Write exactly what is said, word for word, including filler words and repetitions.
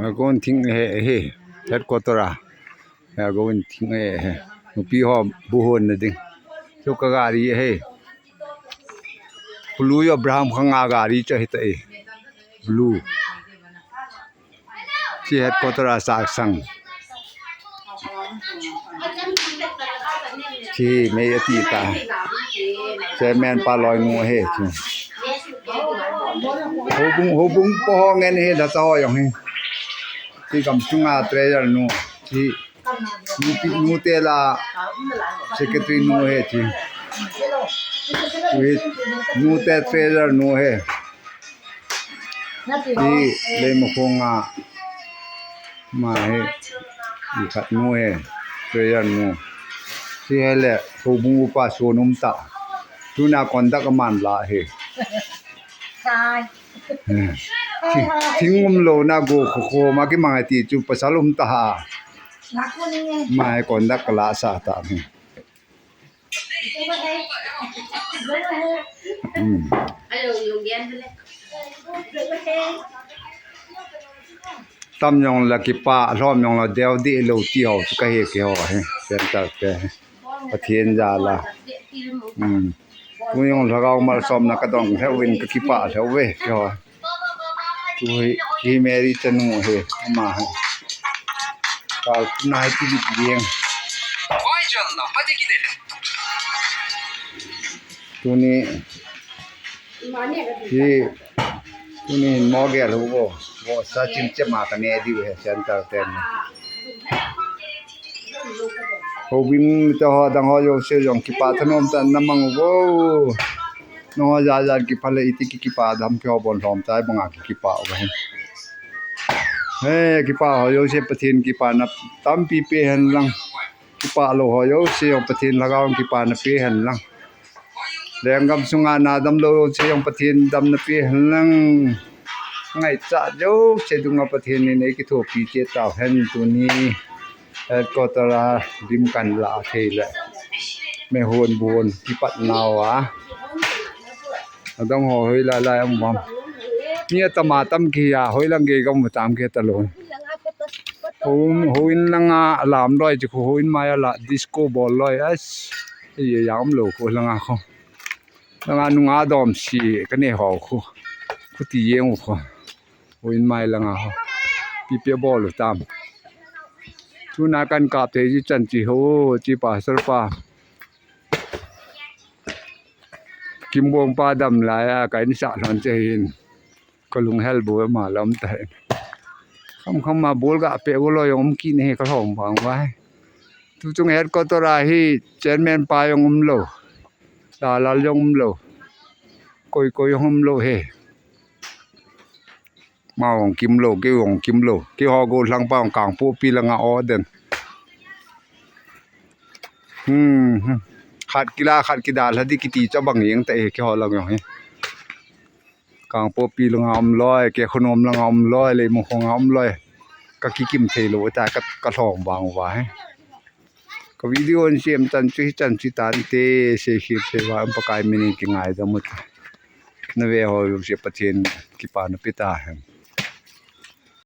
Agon thing he he. Headquarter a. Agon thing he he. Nupi ho bu honna ding. Chu ka gari he. Blue yo Abraham khanga gari chu hita e. Blue. Chi headquarter a saksang. Chi mei ati ta. Chairman pa loi nu he chi. Houbung, houbung po ho ngen he da ta ho yong he. Chi kam chunga treasurer nu. Chi nupi nu te la secretary nu he chi. Chi nu te treasurer nu he. Hi Leimakhong a ma hi, hi khat nu he, treasurer nu. Hi he le, houbung upa son um ta. Tuna conduct aman la he. Thing, thing um lou na go kho kho ma kimang ti chu pasal um ta ha. Ma he conduct la sa ta he. Hmm. Tam jong la kipa, lhom jong la deu deh lou ti ho chu ka he keiho he. Center te he. Pathen jal a. Hmm. Tu jong lhagao malsomna ka dong lheh uvin ka kipa lheh uve keiho. Tu hi, hi Mary chanu hi, ama hi. Kal tu na hi ti bit liang. Tuni, hi, tuni mo gel hu bo. Bo sa chin che ma ka ne diu he center ten. Houbung te ho dang ho jouse jong kipa thanom tah in na mang uvo. Nangho jat jat kipa le iti ki kipa dam keiho bon lhom tai banga ki kipa uva hin. He kipa ho jouse Pathen kipana tampi pe hen lang. Kipa lou ho jouse jong Pathen lhagao kipana pe hen lang. Lenggam sunga na damlou jouse jong Pathen damna pe hen lang. Ngaichat jouse dunga Pathen in ei kithopi cheh tau hen tuni. Headquarter a lim kan la thei le. Mehon bon kipat nau a. Adang ho hoi lai lai um bam. Mi atam atam ki a hoi lang gei gam tam ki ta lou. Houin, houin langa lam loi chu houin mai a la disco bol loi as. Ei ya um lou khu langa khu. Langa nunga dom si ka ne ho khu. Khu ti jeng u khu. Houin mai langa ho. Pipi bol u tam. Tuna kan kap thei ji chan chi ho chi pastor pa. Kimbong pa dam lai a ka in sa lhon che hin. Ka lunghel bu ma lam ta hin. Kham kham ma bol ga pe u loi um ki ne ka lhom bang vai. Tu chung headquarter a hi chairman pa jong um lou. Dalal jong um lou. Koi koi jong um lou he. Ma jong kim lou, kei jong kim lou. Keiho gollhang pa jong Kangpokpi langa o den. Hmm, hmm. Khat kila, khat kidal, hadi kiti cha bang jeng ta e, keiho lang jong hi. Kangpokpi langa um loi, Kekhonnom langa um loi, Leimakhong a um loi. Ka kikim thei lou ta, ka, ka lhom bang uva he. Ka video in siam chan chu hi chan chu tan te, sei khel sei va, Pakai min in kingaidam u te. Na ve ho jouse Pathen kipana pe ta hen.